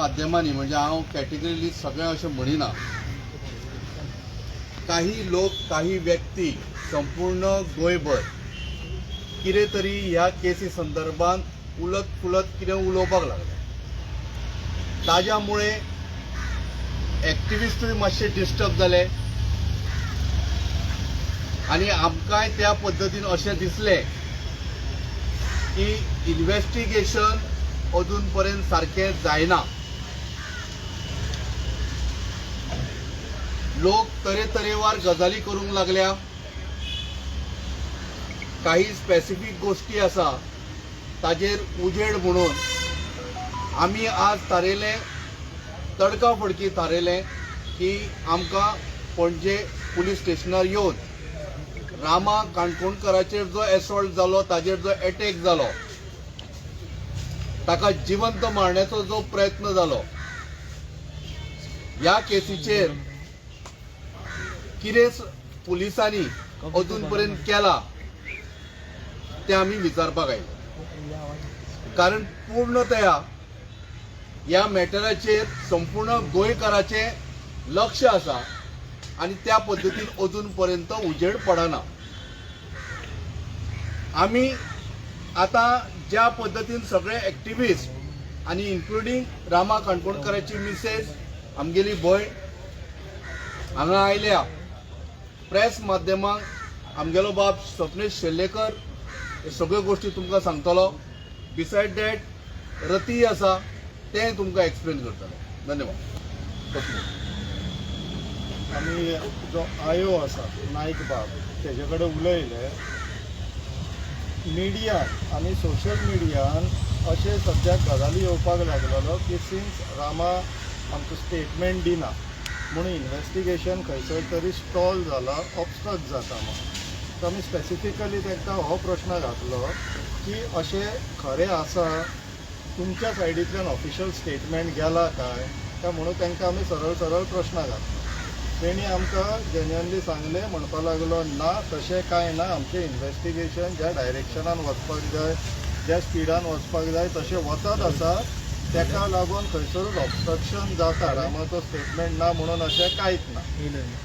माध्यमांनी, म्हणजे हांव कॅटेगरिकली सगळें अशें म्हणिना, काही लोक, काही व्यक्ती संपूर्ण गोंयभर कितें तरी ह्या केसी संदर्भात उलत फुलत कितें उलोवपाक लागले. ताज्या मुळे एक्टिविस्टूय मातशे डिस्टर्ब जाले आनी आमकांय त्या पद्दतीन अशें दिसलें की इन्व्हेस्टिगेशन अजून पर्यंत सारकें जायना. लोक तरेतरेवार गजाली करूंक लागल्या. काही स्पेसिफीक गोश्टी आसा, ताजेर उजेड म्हणून आमी आज थारयलें, तडका फडकी थारयलें की आमकां पणजे पुलीस स्टेशनार येवन रामा काणकोणकराचेर जो एसॉल्ट जालो, ताजेर जो एटॅक जालो, ताका जिवंत मारण्याचो जो प्रयत्न जालो, ह्या केसीचेर कितें पुलिसांनी अजून पर्यंत केला तें आमी विचारपाक आयले. कारण पूर्णतया ह्या मॅटराचेर संपूर्ण गोंयकाराचें लक्ष आसा आनी त्या पद्दतीन अजून पर्यंत उजेड पडना. आमी आतां ज्या पद्दतीन सगळे एक्टिविस्ट आनी इन्क्लुडींग रामा काणकोणकराची मिसेस, आमगेली भयण हांगा आयल्या, प्रेस माध्यमांक आमगेलो बाब स्वप्नेश शेल्लेकर हे सगळ्यो गोश्टी तुमकां सांगतलो. बिसायड that रती आसा, तें तुमकां एक्सप्लेन करतले. धन्यवाद. स्वप्नेश. आमी जो आयो आसा नायक बाब, तेजे कडेन उलयले. मिडियान आनी सोशल मिडियान अशें सद्याक गजाली येवपाक लागलेलो की सिन्स रामा आमचो स्टेटमेंट दिना म्हणून इन्वेस्टिगेशन खंयसर तरी स्टॉल जाला, ऑबस्ट्रक्ट जाता म्हणून. सो आमी स्पेसिफिकली तांकां हो प्रश्न घातलो की अशें खरें आसा, तुमच्या सायडींतल्यान ऑफिशियल स्टेटमेंट गेला काय काय म्हणून तांकां आमी सरळ सरळ प्रश्न घातलो. तेणी आमकां जेन्युअनली सांगलें, म्हणपाक लागलो, ना, तशें कांय ना, आमचें इन्वेस्टिगेशन ज्या डायरेक्शनान वचपाक जाय, ज्या स्पिडान वचपाक जाय, तशें वचत आसा. ताका लागून खंयसरूच ऑबस्ट्रक्शन जाता, रामाचो स्टेटमेंट ना म्हणून अशें कांयच ना.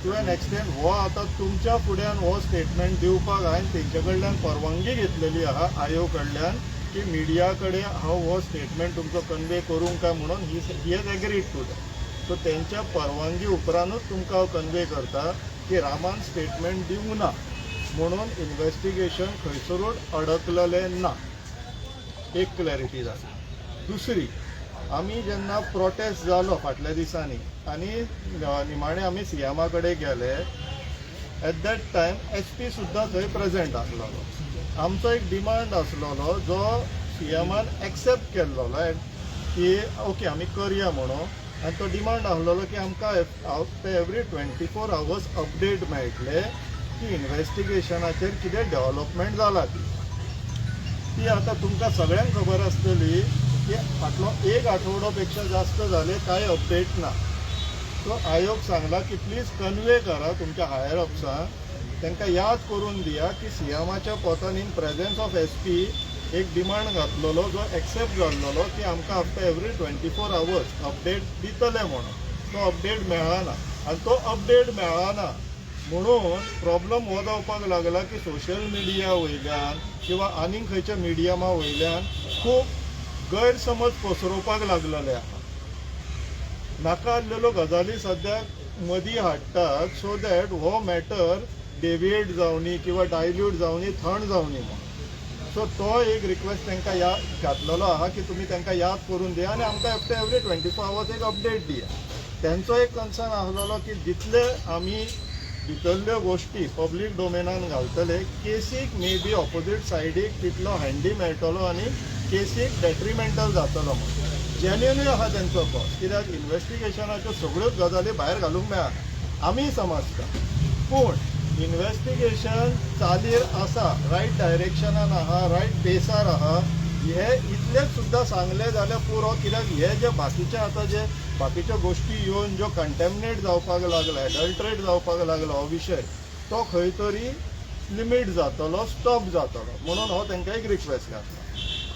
टू एन एक्सटेंट हो आतां तुमच्या फुड्यान हो स्टेटमेंट दिवपाक हांवें तेंचे कडल्यान परवानगी घेतलेली आहा, आयो कडल्यान, की मिडिया कडेन हांव हो स्टेटमेंट तुमचो कन्वे करूंक काय म्हणून. He has agreed to that. So तेंच्या परवानगी उपरांतूच तुमकां हांव कन्वे करता की रामान स्टेटमेंट दिवंक ना म्हणून इन्वेस्टिगेशन खंयसरूच अडकलेलें ना. एक क्लॅरिटी जाली. दुसरी, आमी जेन्ना प्रोटेस्ट जालो फाटल्या दिसांनी आनी निमाणे आमी सीएमा कडेन गेले, एट that time SP सुद्दां थंय प्रेझेंट आसलेलो. आमचो एक डिमांड आसलेलो जो सीएमान एक्सेप्ट केल्लो की ओके, आमी करया म्हणून. आनी तो डिमांड आसलेलो की आमकां ते एवरी 24 आवर्स अपडेट मेळटले की इन्वेस्टिगेशनाचेर कितें डेव्हलपमेंट जाला ती. ती आतां तुमकां सगळ्यांक खबर आसतली की फाटलो एक आठवडो पेक्षा जास्त जाले कांय अपडेट ना. सो आयोग सांगला की प्लीज कन्वे करा तुमच्या हायर अप्सांक, तांकां याद करून दिया की सीएमाच्या पोतान इन प्रेझेन्स ऑफ एसपी एक डिमांड घातलेलो जो एक्सेप्ट जाल्लेलो की आमकां after every 24 hours update दितले म्हणून. तो अपडेट मेळना आनी तो अपडेट मेळना म्हणून प्रॉब्लम हो जावपाक लागला की सोशल मिडिया वयल्यान किंवा आनीक खंयच्या मिडियमा वयल्यान खूब गैरसमज पसरोवपाक लागलेले आहा. नाका आसलेल्यो गजाली सद्याक मदीं हाडटात सो that हो मॅटर डेविएट जावनी किंवा डायल्यूट जावनी, थंड जावनी म्हणून. सो तो एक रिक्वेस्ट तांकां याद घातलेलो आहा की तुमी तांकां याद करून दिया आनी आमकां आफ्टर एवरी 24 आवर्स एक अपडेट दिया. तेंचो एक कन्सर्न आसलेलो की जितले आमी भितरल्यो गोश्टी पब्लीक डोमेनान घालतले, केसीक मे बी ऑपोजीट सायडीक तितलो हँडी मेळटलो आनी केसीक डेट्रिमेंटल जातलो म्हणून. जेन्युनूय आहा तेंचो कॉज, कित्याक इन्वेस्टिगेशनाच्यो सगळ्योच गजाली भायर घालूंक मेळना, आमी समजता. पूण इन्वेस्टिगेशन चालीर आसा, रायट डायरेक्शनान आहा, रायट पेसार आहा, हे इतलेच सुद्दां सांगलें जाल्यार पुरो. कित्याक हे जे बाकीचे आतां जे बाकीच्यो गोश्टी येवन ज्यो कंटेमिनेट जावपाक लागला, एडल्ट्रेट जावपाक लागला हो विशय, तो खंय तरी लिमीट जातलो, स्टॉप जातलो म्हणून हो तांकां एक रिक्वेस्ट घातला.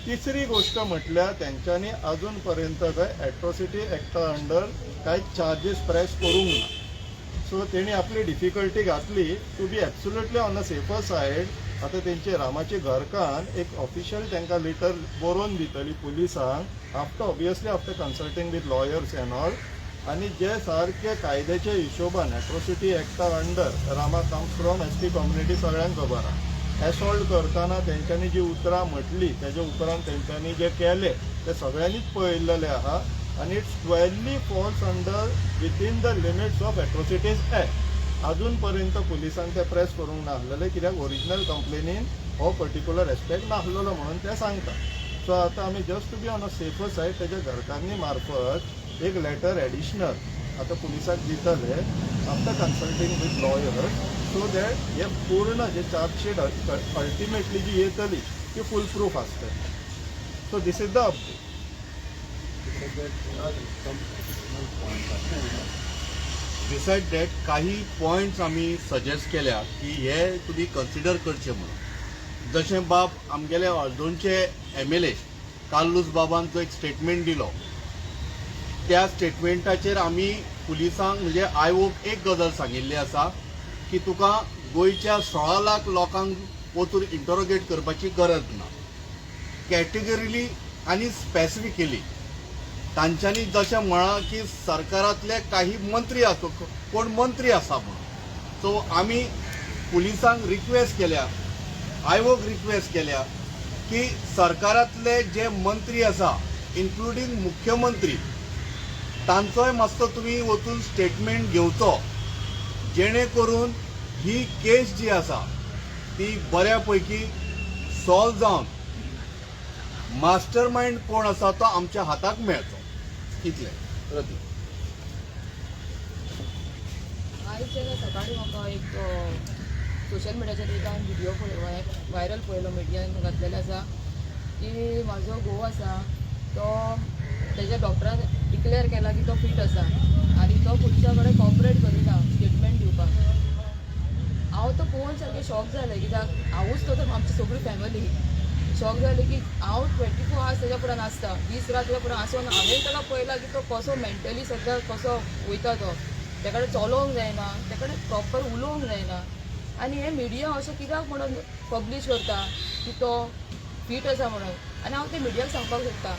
तिसरी गोश्ट म्हटल्यार तेंच्यांनी अजून पर्यंत खंय एट्रॉसिटी एक्टा अंडर कांय चार्जीस प्रेस करूंक ना. सो तेणी आपली डिफिकल्टी घातली to be absolutely on a safer side. आतां तेंचे रामाचे घरकान्न एक ऑफिशियल तांकां लेटर बरोवन दितली पुलिसांक, after obviously after consulting with lawyers and all. आनी जे सारके कायद्याच्या हिशोबान atrocity एक्टा under Rama comes from ST community, सगळ्यांक खबर आहा. एसॉल्ट करतना तेंच्यांनी जी उतरां म्हटली, तेज्या उपरांत तेंच्यांनी जे केलें तें सगळ्यांनीच पळयल्लें आहा आनी it's squarely falls under within the limits of Atrocities Act. अजून पर्यंत पुलिसांक ते प्रेस करूंक नासलेले, कित्याक ओरिजिनल कंप्लेनीन हो पर्टिक्युलर एस्पेक्ट नासलेलो म्हणून ते सांगता. सो आतां आमी just to be on a safer side तेज्या घरकान्नी मार्फत एक लेटर एडिशनल आतां पुलिसाक दितले after consulting with lawyers, so that हे पूर्ण जे चार्जशीट अल्टिमेटली जी येतली ती फूल प्रूफ आसतली. So this is the update. Beside that काही पॉयंट्स आमी सजेस्ट केल्या की हे तुमी कन्सिडर करचे म्हणून. जशें बाब आमगेले हळदोणचे एमएलए कार्लूस बाबान जो एक स्टेटमेंट दिलो, त्या स्टेटमेंटाचेर आमी पुलिसांक म्हणजे आयोक एक गजाल सांगिल्ली आसा की तुका गोंयच्या 16 लाख लोकांक वचून इंटरोगेट करपाची गरज ना. कॅटेगरीली आनी स्पेसिफिकली तांच्यांनी जशें म्हळां की सरकारांतले काही मंत्री आसो, कोण मंत्री आसा म्हणून. सो आमी पुलिसांक रिक्वेस्ट केल्या, आयोक रिक्वेस्ट केल्या की सरकारांतले जे मंत्री आसा, इन्क्लुडींग मुख्यमंत्री, तांचोय मातसो तुमी वचून स्टेटमेंट घेवचो, जेणे करून ही केस जी आसा ती बऱ्या पैकी सॉल्व जावन मास्टर मायंड कोण आसा तो आमच्या हाताक मेळचो. इतलें रती. आयज जेन्ना सकाळी म्हाका एक सोशल मिडियाचेर एक हांवें व्हिडियो पळय, व्हायरल पळयलो, मिडियान घातलेलो आसा की म्हाजो घोव आसा तो तेज्या डॉक्टरान डिक्लेअर केला की तो फीट आसा आनी तो पुलिसा कडेन कॉपरेट करिना स्टेटमेंट दिवपाक. हांव तो पळोवन सारकें शॉक जालें, कित्याक हांवूच तो तर आमची सगळी फॅमिली शॉक जाली की हांव 24 आवर्स तेज्या फुड्यान आसता, दीस रात तेज्या फुड्यान आसून हांवें ताका पळयलां की तो कसो मेंटली सद्या कसो वयता. तो तेका कडेन चलोवंक जायना, तेका कडेन प्रॉपर उलोवंक जायना. आनी हे मिडिया अशें कित्याक म्हणून पब्लीश करता की तो फीट आसा म्हणून? आनी हांव ते मिडियाक सांगपाक सोदता,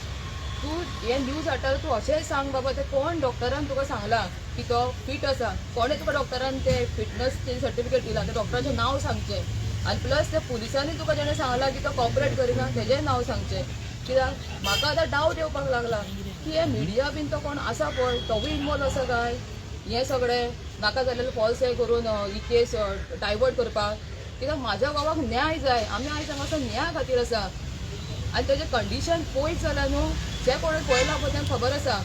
तूं हे न्यूज हाडटा, तूं अशेंय सांग बाबा ते कोण डॉक्टरान तुका सांगलां की तो फीट आसा, कोणें तुका डॉक्टरान ते फिटनस सर्टिफिकेट दिला, त्या डॉक्टराचें नांव सांगचें. आनी प्लस त्या पुलिसांनी तुका जेणें सांगलां की तो कॉपरेट करिना, तेजेंय नांव सांगचें. कित्याक म्हाका आतां डावट येवपाक लागला की हे मिडिया बीन तो कोण आसा पळय, तोवूय इनवॉल्व आसा काय हें सगळें नाका जाल्लें फॉल्स हें करून ही केस डायवर्ट करपाक. कित्याक म्हाज्या घोवाक न्याय जाय. आमी आयज हांगासर न्याया खातीर आसा. आनी तेजें कंडिशन पळयत जाल्यार न्हू, जे कोणें पळयलां पळय तांकां खबर आसा,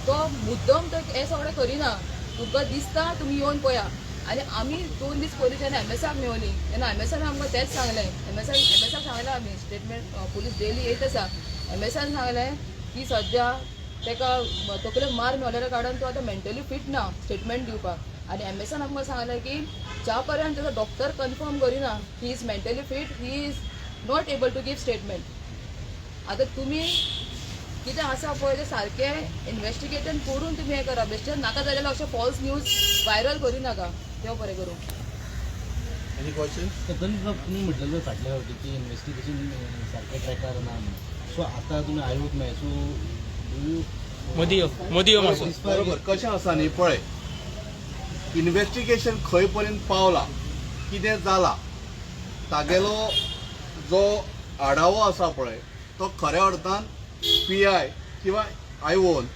तो मुद्दम तो हें सगळें करिना. तुमकां दिसता, तुमी येवन पळया. आनी आमी 2 दीस पयलीं जेन्ना एमएसाक मेवली तेन्ना एमएसान आमकां तेंच सांगलें. एमएसाक सांगलें आमी स्टेटमेंट, पुलीस डेली येयत आसा. एमएसान सांगलें की सद्या ताका तकलेक मार मेवलेल्या कारणान तो आतां मेंटली फिट ना स्टेटमेंट दिवपाक. आनी एमएसान आमकां सांगलें की ज्या पर्यंत ताचो डॉक्टर कन्फर्म करिना he is mentally fit, he is not able to give statement. आतां तुमी कितें आसा पळय तें सारकें इन्वेस्टिगेशन करून तुमी हें करा. बेश्टें नाका जाल्यार अशें फॉल्स न्यूज व्हायरल करी नाका. देव बरें करूं. Any question? बाब, तुमी म्हटलें फाटल्या फावटी की इन्वेस्टिगेशन सारकें ट्रॅकार ना म्हणून. सो आतां तुमी आयोग मेळ्ळे, सो do you मोदी यो, मोदी यो मातसो. बरोबर, कशें आसा न्ही पळय, इन्वेस्टिगेशन खंय पर्यंत पावला, कितें जाला, तागेलो जो आढावो आसा पळय, तो खऱ्या अर्थान पीआय किंवा आयोन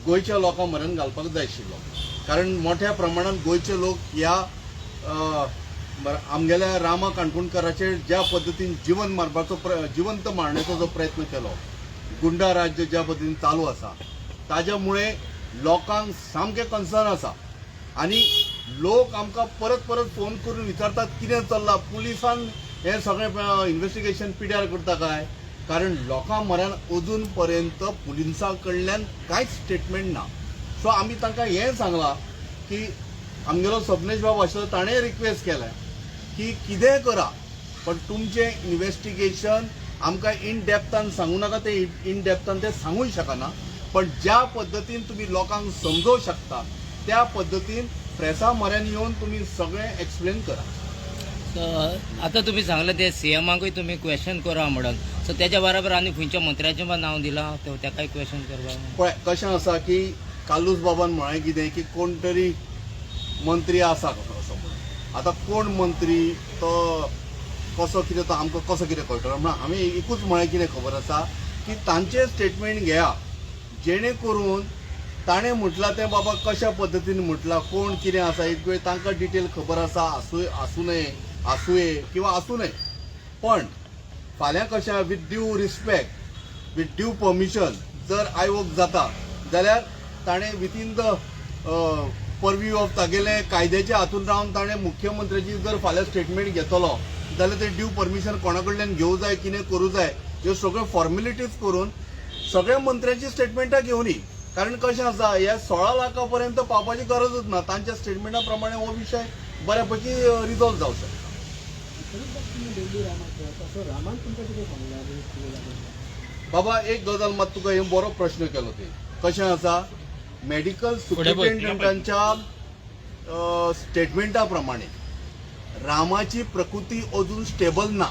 गोंयच्या लोकां म्हऱ्यान घालपाक जाय आशिल्लो. कारण मोठ्या प्रमाणात गोंयचे लोक ह्या आमगेल्या रामा काणकोणकाराचेर ज्या पद्दतीन जिवन मारपाचो जिवंत मारण्याचो जो प्रयत्न केलो, गुंडा राज्य ज्या पद्दतीन चालू आसा, ताज्या मुळे लोकांक सामकें कन्सर्न आसा. आनी लोक आमकां परत परत फोन करून विचारतात कितें चल्लां, पुलिसान हें सगळें इन्वेस्टिगेशन पिड्यार करता काय? कारण लोकां म्हऱ्यान अजून पर्यंत पुलिसां कडल्यान कांयच स्टेटमेंट ना. सो आमी तांकां हें सांगलां की आमगेलो सपनेश बाबू आशिल्लो, ताणें रिक्वेस्ट केलें की कितेंय करा पण तुमचें इन्वेस्टिगेशन आमकां इन डेप्थान सांगू नाका, ते इन डेप्थान ते सांगूय शकना. पण ज्या पद्दतीन तुमी लोकांक समजोवंक शकता त्या पद्दतीन प्रेसा म्हऱ्यान येवन तुमी सगळें एक्सप्लेन करा. सो आतां तुमी सांगलें ते सीएमाकूय तुमी क्वेश्चन करा म्हणून, सो तेच्या बराबर आनी खंयच्या मंत्र्याचें पण नांव दिलां तेकाय क्वेश्चन करपाक? पळय, कशें आसा की कार्लूस बाबान म्हळें कितें की कोण तरी मंत्री आसा कसो असो म्हणून. आतां कोण मंत्री तो कसो कितें तो आमकां कसो कितें कळटलो? म्हणून आमी एकूच म्हळें कितें खबर आसा की तांचें स्टेटमेंट घेया, जेणे करून ताणें म्हटलां तें बाबा कशा पद्दतीन म्हटलां, कोण कितें आसा, एक वेळ तांकां डिटेल खबर आसा आसूं, आसूं नये, आसुये किंवा आसूं नये. पण फाल्यां कशें, with due respect, with due permission, जर आयोग जाता जाल्यार ताणें विथीन the purview of तागेले कायद्याच्या हातून रावन ताणें मुख्यमंत्र्याची जर फाल्यां स्टेटमेंट घेतलो जाल्यार ते ड्यू परमिशन कोणा कडल्यान घेवं जाय, कितें करूं जाय, ह्यो सगळ्यो फॉर्मेलिटीज करून सगळ्या मंत्र्यांची स्टेटमेंटां घेवनी. कारण कशें आसा, ह्या 16 लाखा पर्यंत पावपाची गरजूच ना. तांच्या स्टेटमेंटा प्रमाणे हो विशय बऱ्या पैकी रिजॉल्व जावं शकता. तुम्ही रामाक, असो रामान तुमकां कितें सांगलां कितें जालें? बाबा, एक गजाल मात तुका हे बरो प्रश्न केलो. ते कशें आसा, मेडिकल फुडें पळय. सुप्रिटेंडंटांच्या स्टेटमेंटा प्रमाणे रामाची प्रकृती अजून स्टेबल ना.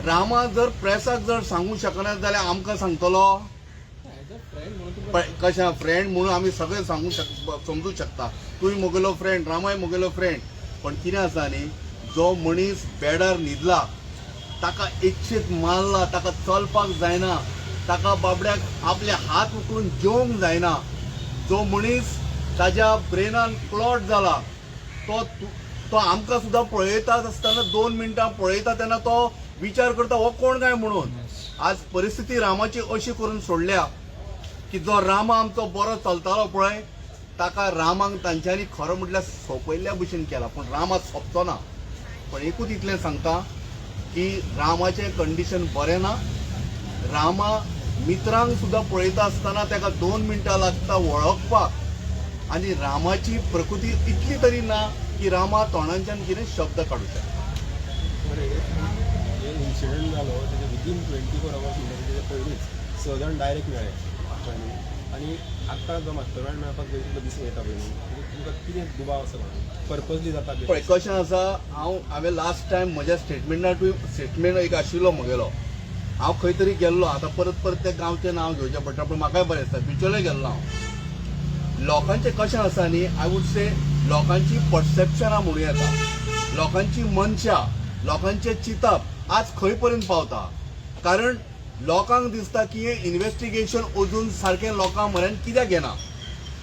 रामा जर प्रेसाक जर सांगू शकना जाल्यार आमकां सांगतलो? एज अ फ्रेंड म्हणून तुमकां पळय, कशें फ्रेंड म्हणून आमी सगळे सांगू शक समजू शकता. तूंय म्हगेलो फ्रेंड, रामाय म्हगेलो फ्रेंड. पण कितें आसा न्ही, जो मनीस बेडार न्हिदला, ताका इच्छीत मारला, ताका चलपाक जायना, ताका बाबड्याक आपले हात उखलून जेवंक जायना, जो मनीस ताज्या ब्रेनान क्लॉट जाला, तो आमकां सुद्दां पळयता आसतना, 2 मिनटां पळयता तेन्ना तो विचार करता हो कोण काय म्हणून. आज परिस्थिती रामाची अशी करून सोडल्या की जो रामा आमचो बरो चलतालो पळय, ताका रामाक तांच्यांनी खरो म्हटल्यार सोंपयल्ल्या भशेन केला. पूण रामा सोंपचो ना. पण एकूच इतलें सांगता की रामाचें कंडिशन बरें ना. रामा मित्रांक सुद्दां पळयता आसतना ताका 2 मिनटां लागता वळखपाक आनी रामाची प्रकृती इतली तरी ना की रामा तोंडांच्यान कितें शब्द काडूं शकता. बरें, हे इन्सिडंट जालो तेजे विदीन 24 आवर्स म्हणटा तेजे पयलींच स जाण डायरेक्ट मेळ्ळे, कळ्ळें न्ही? आनी आतां जो मास्टर मायंड मेळपाक तुमकां दिसून येता पळय न्ही, म्हणजे तुमकां कितें दुबाव आसा पर्पजली जाता बी? पळय, कशें आसा, हांवें लास्ट टायम म्हज्या स्टेटमेंटाटूय, स्टेटमेंट एक आशिल्लो म्हगेलो. हांव खंय तरी गेल्लो, आतां परत परत त्या गांवचें नांव घेवचें पडटा, पूण म्हाकाय बरें दिसता, बिचोले गेल्लो हांव. लोकांचें कशें आसा न्ही, I would say लोकांची परसेप्शनां म्हणूं येता, लोकांची मनशा, लोकांचें चिंतप आज खंय पर्यंत पावता. कारण लोकांक दिसता की हें इन्वेस्टिगेशन अजून सारकें लोकां म्हऱ्यान कित्याक घेना,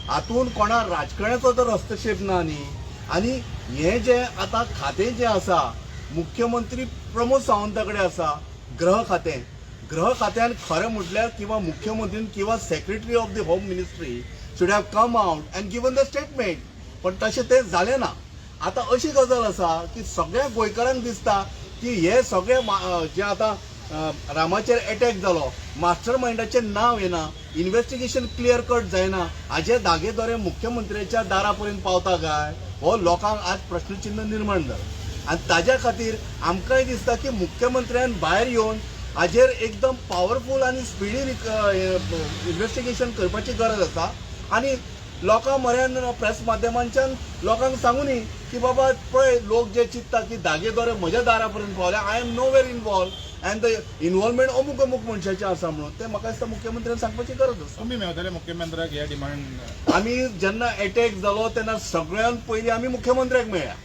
हातून कोणा राजकारण्याचो तर हस्तक्षेप ना न्ही. आनी हें जें आतां खातें जें आसा, मुख्यमंत्री प्रमोद सावंता कडेन आसा गृह खातें. गृह खात्यान खरें म्हटल्यार किंवा मुख्यमंत्रीन किंवा secretary of the home ministry should have come out and given the statement, पण तशें तें जालें ना. आतां अशी गजाल आसा की सगळ्या गोंयकारांक दिसता की हे सगळे जे आतां रामाचेर एटॅक जालो, मास्टर मायंडाचें नांव येना, इन्वेस्टिगेशन क्लियर कट जायना, हाजे धागे दोरे मुख्यमंत्र्याच्या दारा पर्यंत पावता काय, हो लोकांक आज प्रश्नचिन्ह निर्माण जाला. आनी ताज्या खातीर आमकांय दिसता की मुख्यमंत्र्यान भायर येवन हाजेर एकदम पावरफूल आनी स्पिडी इन्वेस्टिगेशन करपाची गरज आसा आनी लोकां म्हऱ्यान प्रेस माध्यमांच्यान लोकांक सांगूनी की बाबा पळय, लोक जे चिंतता की धागे दोरे म्हज्या दारा पर्यंत पावले, I am nowhere involve and the involvement अमूक अमूक मनशाचें आसा म्हणून, तें म्हाका दिसता मुख्यमंत्र्यान सांगपाची गरज आसा. तुमी मेवतले मुख्यमंत्र्याक हे डिमांड? आमी जेन्ना एटॅक जालो तेन्ना सगळ्यात पयलीं आमी मुख्यमंत्र्याक मेळ्ळ्या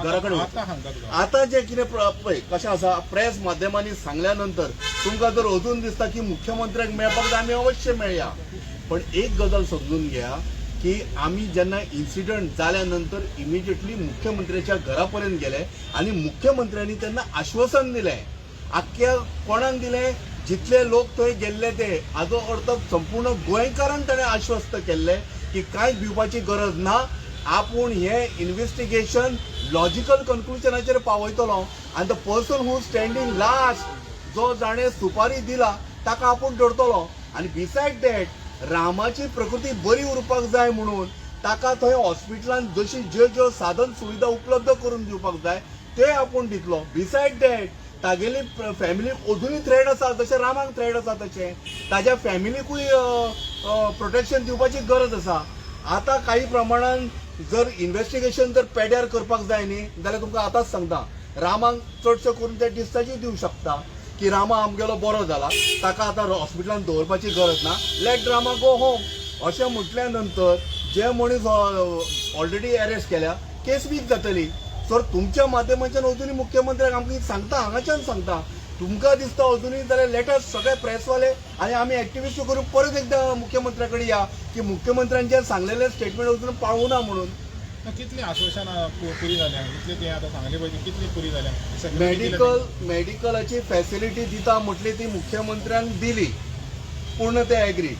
घरा कडेन. आतां सांगता तुका. आतां जें कितें पळय कशें आसा, प्रेस माध्यमांनी सांगल्या नंतर तुमकां जर अजून दिसता की मुख्यमंत्र्याक मेळपाक जाय, आमी अवश्य मेळया. पण एक गजाल समजून घेया की आमी जेन्ना इन्सिडंट जाल्या नंतर इमिजिएटली मुख्यमंत्र्याच्या घरा पर्यंत गेले आनी मुख्यमंत्र्यांनी तेन्ना आश्वासन दिलें. आख्ख्या कोणाक दिलें? जितले लोक थंय गेल्ले ते, हाजो अर्थ संपूर्ण गोंयकारांक ताणें आश्वस्त केल्लें की कांयच भिवपाची गरज ना, आपूण हें इन्वेस्टिगेशन लॉजिकल कन्क्लुजनाचेर पावयतलो आनी the person who standing last, जो जाणें सुपारी दिला ताका आपूण धरतलो. आनी बिसायड that, रामाची प्रकृती बरी उरपाक जाय म्हणून ताका थंय हॉस्पिटलान जशी ज्यो ज्यो साधन सुविधा उपलब्ध करून दिवपाक जाय ते आपूण दितलो. Beside that, तागेली फॅमिलीक अजुनूय थ्रेट आसा, जशें रामाक थ्रेट आसा तशें ताज्या फॅमिलीकूय प्रोटेक्शन दिवपाची गरज आसा. आतां काही प्रमाणान जर इन्व्हेस्टिगेशन जर पेड्यार करपाक जाय न्ही जाल्यार तुमकां आतांच सांगता, रामाक चडशें करून ते डिस्चार्जूय दिवंक शकता की रामा आमगेलो बरो जाला, ताका आतां हॉस्पिटलान दवरपाची गरज ना, let Rama go home. अशें म्हटल्या नंतर जे मनीस ऑलरेडी अरेस्ट केल्या केस वीक जातली. सर तुमच्या माध्यमाच्यान अजुनूय मुख्यमंत्र्याक आमकां सांगता, हांगाच्यान सांगता, तुमकां दिसता अजुनूय जाल्यार लेटस सगळे प्रेसवाले आनी आमी एक्टिविस्ट करून परत एकदां मुख्यमंत्र्या कडेन या की मुख्यमंत्र्यान जे सांगलेलें स्टेटमेंट अजून पाळूना म्हणून. कितली आश्वासनां पुरी जाल्या, कितली ते आतां सांगली पळय ती कितली पुरी जाल्या? मेडिकलाची फॅसिलिटी दिता म्हटली ती मुख्यमंत्र्यान दिली, पूर्ण ते एग्री.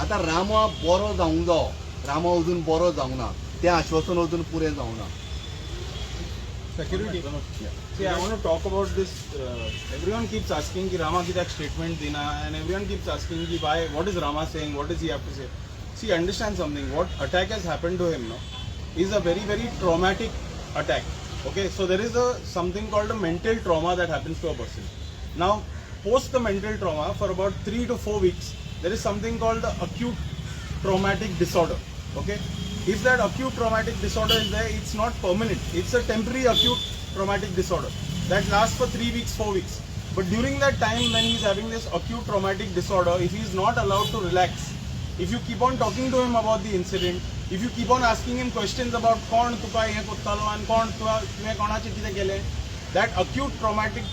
आतां रामा बरो जावंक जावो, रामा अजून बरो जावंक ना, तें आश्वासन अजून पुरें जावंक ना. Security. See, I want to talk about this. Everyone keeps asking ki Rama कित्याक statement dina, and everyone keeps asking ki why, what is Rama saying, what does he have to say? See, understand something. What attack has happened to him, no, is a very, very traumatic attack. Okay, so there is a something called a mental trauma that happens to a person. Now, post the mental trauma for about 3 to 4 weeks, there is something called the acute traumatic disorder. Okay, if that acute traumatic disorder is there, it's not permanent. It's a temporary acute traumatic disorder that lasts for 3 weeks, 4 weeks. But during that time when he's having this acute traumatic disorder, if he's not allowed to relax, if you keep on talking to him about the incident, if you keep on asking him questions about kon tuka he kottalo and kon tuve konache kite kele, that acute traumatic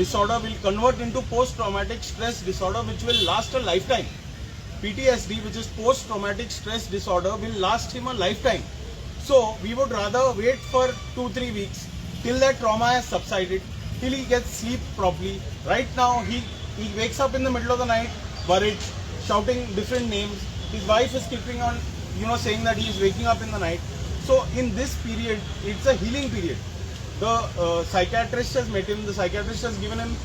disorder will convert into post-traumatic stress disorder, which will last a lifetime. PTSD, which is post-traumatic stress disorder, will last him a lifetime. So we would rather wait for 2-3 weeks till that trauma has subsided, till he gets sleep properly. Right now, he wakes up in the middle of the night, worried, shouting different names. His wife is keeping on, saying that he is waking up in the night. So in this period, it's a healing period. The psychiatrist has met him. The psychiatrist has given him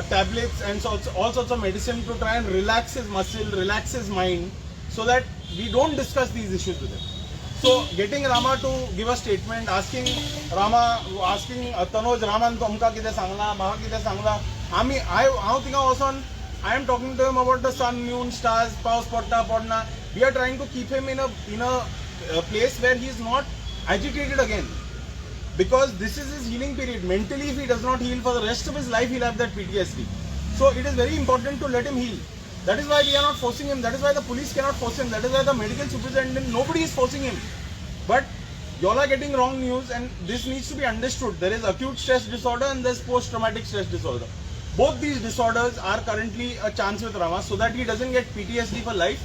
tablets and all sorts of medicine to try and relax his muscle, relax his mind, so that we don't discuss these issues with him. So getting Rama to give a statement, asking Rama, asking Tanoj Raman to amka kite sangla, maha kite sangla, I think also I am talking to him about the sun, moon, stars, paus podta podna. We are trying to keep him in a place where he is not agitated again. Because this is his healing period. Mentally, if he does not heal for the rest of his life, he'll have that PTSD. So it is very important to let him heal. That is why we are not forcing him. That is why the police cannot force him. That is why the medical superintendent, nobody is forcing him. But y'all are getting wrong news, and this needs to be understood. There is acute stress disorder and there's post-traumatic stress disorder. Both these disorders are currently a chance with Rama, so that he doesn't get PTSD for life.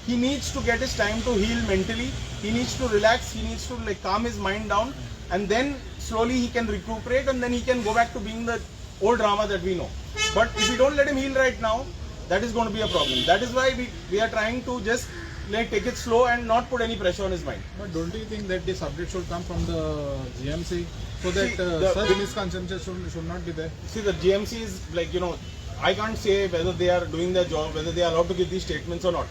He needs to get his time to heal mentally. He needs to relax. He needs to calm his mind down. And then slowly he can recuperate, and then he can go back to being the old Rama that we know. But if we don't let him heal right now, that is going to be a problem. That is why we are trying to just take it slow and not put any pressure on his mind. But don't you think that this update should come from the GMC so that such misconceptions should not be there? See, the GMC is I can't say whether they are doing their job, whether they are allowed to give these statements or not.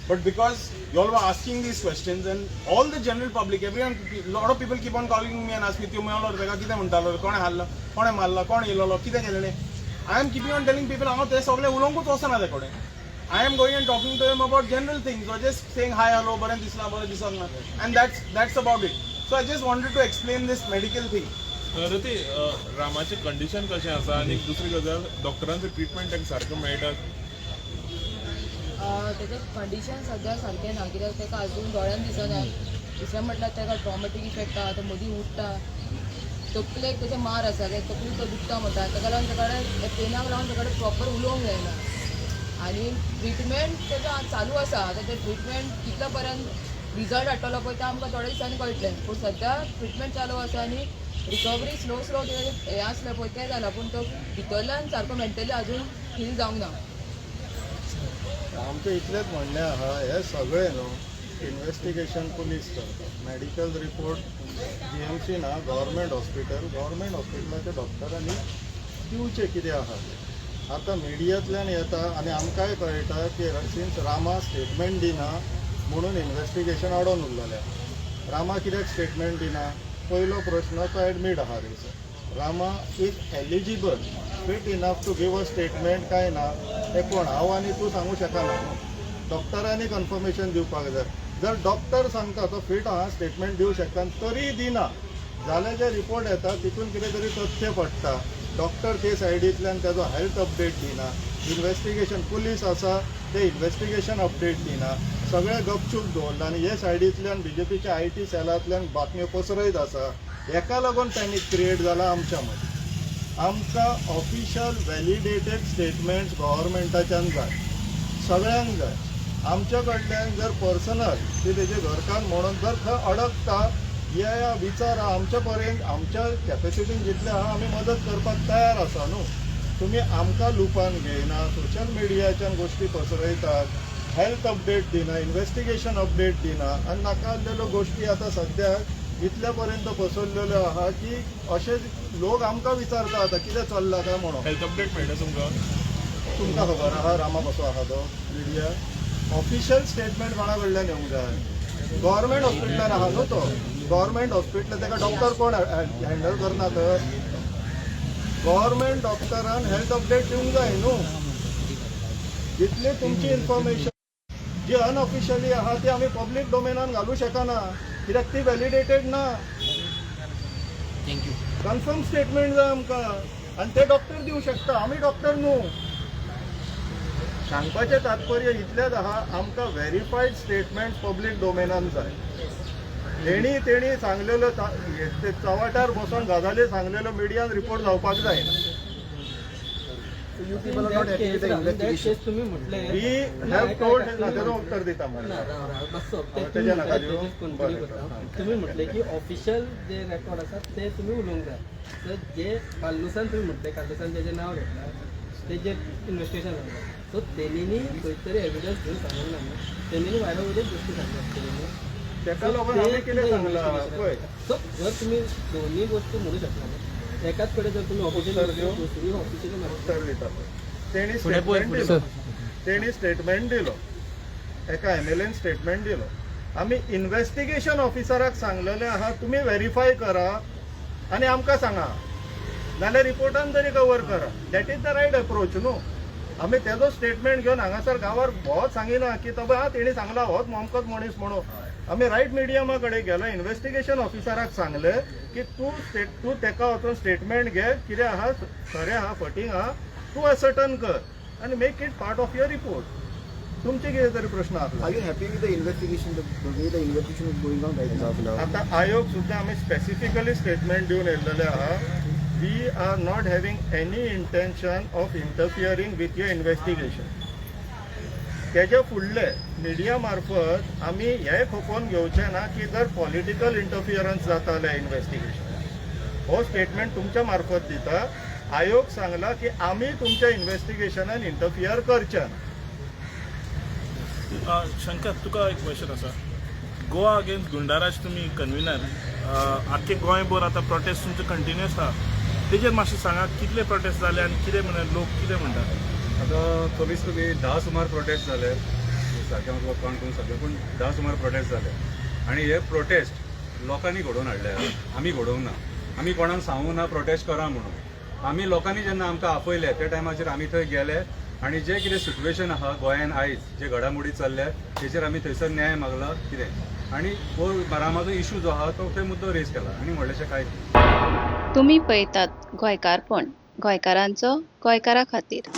But because you all were asking these questions, and all the general public, everyone, a lot of people keep on calling me and asking me, I am keeping on telling people, I am going and talking to them about general things, or just saying hi, hello, and that's about it. So I just wanted to explain this medical thing. Rati, रामाची condition कशें आसा आनी दुसरी गजाल डॉक्टरांचो treatment ताका सारकें मेळटा? तेजें कंडिशन सद्या सारकें ना, कित्याक ताका आजून दोळ्यान दिसना. दुसरें म्हटल्यार ताका ट्रॉमेटीक इफेक्ट आहा, तो मदीं उठ्ठा, तकलेक तेजे मार आसा, तकली तो दुखता म्हणटा, ताका लागून ताका कडेन पेनाक लागून ताका कडेन प्रॉपर उलोवंक जायना. आनी ट्रिटमेंट तेजो चालू आसा. आतां तें ट्रिटमेंट कितल्या पर्यंत रिजल्ट हाडटलो पळय तें आमकां थोड्या दिसांनी कळटलें, पूण सद्या ट्रिटमेंट चालू आसा आनी रिकवरी स्लो स्लो हें आसलें पळय तें जालां, पूण तो भितरल्यान सारको मेंटली आजून हील जावंक ना. आमचें इतलेंच म्हणणें आहा, हें सगळें न्हू इन्वेस्टिगेशन पुलीस करता, मेडिकल रिपोर्ट GMC ना, गव्हर्मेंट हॉस्पिटल, गव्हर्मेंट हॉस्पिटलाच्या डॉक्टरांनी दिवचें कितें आहा तें. आतां मिडियांतल्यान येता आनी आमकांय कळटा की सिन्स रामा स्टेटमेंट दिना म्हणून इन्वेस्टिगेशन आडोवन उरलेलें. रामा कित्याक स्टेटमेंट दिना? पयलो प्रश्न, तो एडमीट आहा थंयसर. Rama is eligible, fit enough to give a statement काय ना हें कोण हांव आनी तूं सांगू शकना न्हू. डॉक्टरांनी कन्फर्मेशन दिवपाक जाय. जर डॉक्टर सांगता तो फिट आहा, स्टेटमेंट दिवं शकता आनी तरीय दिना जाल्यार जे रिपोर्ट येता तितून कितें तरी तथ्य पडटा. डॉक्टर ते सायडींतल्यान ताजो हेल्थ अपडेट दिना, इन्वेस्टिगेशन पुलीस आसा ते इन्वेस्टिगेशन अपडेट दिना, सगळें गपचूप दवरलां आनी हे सायडींतल्यान बीजेपीच्या IT सेलांतल्यान बातम्यो पसरयत आसा. हेका लागून पॅनीक क्रिएट जाला आमच्या मदीं. आमकां ऑफिशियल व्हॅलिडेटेड स्टेटमेंट्स गव्हर्मेंटाच्यान जाय, सगळ्यांक जाय. आमच्या कडल्यान जर पर्सनल ती तेजे घरकान्न म्हणून जर थंय अडकता, या विचार आमच्या पर्यंत आमच्या कॅपेसिटीन जितले आहा आमी मदत करपाक तयार आसा न्हू. तुमी आमकां लुपान घेयना, सोशल मिडियाच्यान गोश्टी पसरयतात, हेल्थ अपडेट दिना, इन्वेस्टिगेशन अपडेट दिना आनी नाका आसलेल्यो गोश्टी आतां सद्याक इतल्या पर्यंत पसरलेल्यो आहा की अशे लोक आमकां विचारता आतां कितें चल्लां काय म्हणून. हेल्थ अपडेट मेळटा तुमकां? तुमकां खबर आहा रामा कसो आहा तो? मिडिया ऑफिशियल स्टेटमेंट कोणा कडल्यान येवंक जाय? गव्हर्मेंट हॉस्पिटलान आहा न्हू तो. गव्हर्मेंट हॉस्पिटल ताका डॉक्टर कोण हँडल करना? तर गव्हर्मेंट डॉक्टरान हेल्थ अपडेट दिवंक जाय न्हू. जितली तुमची इन्फॉर्मेशन जी अनऑफिशियली आहा ती आमी पब्लीक डोमेनान घालूं शकना, कित्याक ती व्हॅलिडेटेड ना. Thank you. Confirm statement जाय आमकां आनी ते डॉक्टर दिवं शकता, आमी डॉक्टर न्हू. सांगपाचें तात्पर्य इतलेंच आहा, आमकां व्हेरीफायड स्टेटमेंट पब्लीक डोमेनान जाय. तेणी तेणी सांगलेल्यो ते चव्हाट्यार बसून गजाली सांगलेल्यो मिडियान रिपोर्ट जावपाक जायना. You people are not happy with the investigation. तुम्ही म्हटले we have told, तेजो उत्तर दिता ना, मरे. राव, राव, मातसो ते तेजें नाका दिवं? तेजेच कंटिन्यू बरें, करता. तुम्ही म्हटले की ऑफिशियल जे रेकॉर्ड आसा ते तुमी उलोवंक जाय. तर जे कार्लुसान तुमी म्हटले, कार्लुसान जेजें नांव घेतलां तेजें इन्वेस्टिगेशन जालां, सो तेणीनी खंय तरी एविडन्स घेवन सांगूंक ना न्हू, तेणीनी भायल्या वयलेच गोश्टी सांगल्या आसतल्यो न्हू. तेका लागून आमी कितें सांगलां पळय. सो जर तुमी दोन्ही गोश्टी म्हणू शकना न्हू, एकाच कडेन जर तुमी ऑफिशियल उत्तर दिवं? दुसरी ऑफिशियल उत्तर दिता पळय. तेणी फुडें पळय, स्टेटमेंट फुडें. दिलो, तेणी स्टेटमेंट दिलो, एका एमएलएन स्टेटमेंट दिलो. आमी इन्वेस्टिगेशन ऑफिसराक सांगलेलें आहा, तुमी व्हेरीफाय करा आनी आमकां सांगा, नाल्यार रिपोर्टान तरी कवर करा. That is the right approach न्हू. आमी तेजो स्टेटमेंट घेवन हांगासर गांवार भोंवत सांगिना की तो पळय, तेणी सांगला होच मोमकोच मनीस म्हणून. आमी रायट मिडियमा कडेन गेले, इन्वेस्टिगेशन ऑफिसराक सांगलें की तूं स्टेट तूं तेका वचून स्टेटमेंट घे, कितें आहा खरें आहा फटींग आहा तूं असर्टन कर आनी make it part of your report. तुमचे कितें तरी प्रश्न आसलो? Are you happy with the investigation, the way the investigation is going on right now? आता आयोग सुद्दां आमी स्पेसिफिकली स्टेटमेंट दिवन येयल्लेले आहा, we are not having any intention of interfering with your investigation. तेजे फुडले मिडिया मार्फत आमी हे खपोवन घेवचे ना की जर पॉलिटिकल इंटरफियरन्स जाता जाल्यार इन्वेस्टिगेशन. हो स्टेटमेंट तुमच्या मार्फत दिता. आयोग सांगला की आमी तुमच्या इन्वेस्टिगेशनान इंटरफियर करचे ना. शंकर, तुका एक क्वेश्चन आसा. गोवा अगेन्स्ट गुंडाराज तुमी कन्विनर, आख्खे गोंयभर आतां प्रोटेस्ट तुमचे कंटिन्युअस आहा, तेजेर मातशें सांगा, कितले प्रोटेस्ट जाले आनी कितें म्हणटा लोक, कितें म्हणटा? आतां कमीच कमी 10 सुमार प्रोटेस्ट जाले. सारकें म्हाका काउंट करूंक सारकें, पूण 10 सुमार प्रोटेस्ट जाले आनी हे प्रोटेस्ट लोकांनी घडोवन हाडले, आमी घडोवंक ना. आमी कोणाक सांगूंक ना प्रोटेस्ट करा म्हणून. आमी लोकांनी जेन्ना आमकां आपयले त्या टायमाचेर आमी थंय गेले आनी जे कितें सिट्युएशन आहा गोंयान आयज, जे घडामोडी चल्ल्या तेचेर आमी थंयसर न्याय मागला कितें आनी हो रामाचो इशू जो आहा तो थंय मुद्दो रेज केला आनी व्हडलेशें कांय. तुमी पळयतात गोंयकारपण, गोंयकारांचो गोंयकारा खातीर.